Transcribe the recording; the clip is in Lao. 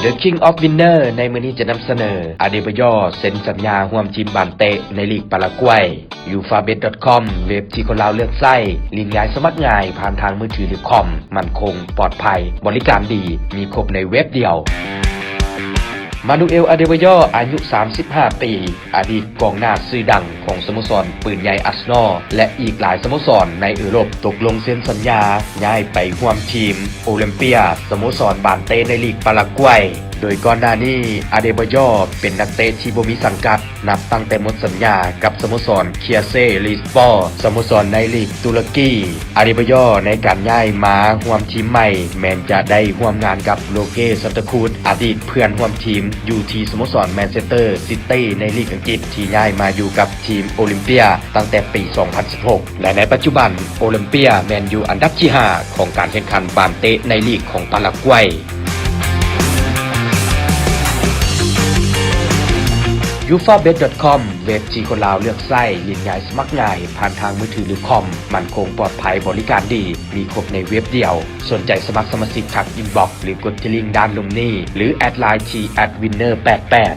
The King of Winner ໃນມື້ນີ້ຈະນຳສະເໜີ ອາເດບາຢໍ ເຊັນສັນຍາຮ່ວມທີມບານເຕະໃນລີກປາຣາກວຍ. ຢູຟາເບັດດອດຄອມ ເວັບທີ່ຄົນລາວເລືອກໃຊ້, ຫຼິ້ນງ່າຍສະໝັກງ່າຍ ຜ່ານທາງມືຖື ຫຼື ຄອມ, ໝັ້ນຄົງ, ປອດໄພ, ບໍລິການດີ, ມີຄົບໃນເວັບດຽວ. ມານູເອລ ອາເດບາຢໍ ອາຍຸສາມສິບຫ້າປີ, ອະດີດກອງໜ້າຊື່ດັງຂອງສະໂມສອນປືນໃຫຍ່ອາສນໍ ແລະ ອີກຫຼາຍສະໂມສອນໃນເອີຣົບ ຕົກລົງເຊັນສັນຍາຍ້າຍໄປຮ່ວມທີມໂອລິມເປຍ ສະໂມສອນບານເຕະໃນລີກປາຣາກວຍ. ໂດຍກ່ອນໜ້ານີ້ ອາເດບາຢໍ ເປັນນັກເຕະທີ່ບໍ່ມີສັງກັດ ນັບຕັ້ງແຕ່ໝົດສັນຍາກັບສະໂມສອນເຄຍເຊ ລີສປອ ສະໂມສອນໃນລີກຕຸລະກີ. ອາເດບາຢໍ ໃນການຍ້າຍມາຮ່ວມທີມໃໝ່ ແມ່ນຈະໄດ້ຮ່ວມງານກັບໂລເກ ຊັນຕາຄູດ ອະດີດເພື່ອນຮ່ວມທີມຢູ່ທີ່ສະໂມສອນແມນເຊັສເຕີຊິຕີໃນລີກອັງກິດ ທີ່ຍ້າຍມາຢູ່ກັບທີມໂອລິມເປຍຕັ້ງແຕ່ປີສອງພັນສິບຫົກ ແລະ ໃນປັດຈຸບັນໂອລິມເປຍແມ່ນຢູ່ອັນດັບທີຫ້າຂອງການແຂ່ງຂັນບານເຕະໃນລີກຂອງປາຣາກວຍ. ຢູຟາເບັດດອດຄອມ ເວັບທີ່ຄົນລາວເລືອກໃຊ້, ຫຼິ້ນງ່າຍສະໝັກງ່າຍ ຜ່ານທາງມືຖື ຫຼື ຄອມ, ໝັ້ນຄົງ, ປອດໄພ, ບໍລິການດີ, ມີຄົບໃນເວັບດຽວ. ສົນໃຈສະໝັກສະມາຊິກ ທັກອິນບັອກ ຫຼື ກົດທີ່ລິ້ງດ້ານລຸ່ມນີ້ ຫຼື ແອັດໄລນ໌ທີ່ ແອັດວິນເນີແປດແປດ.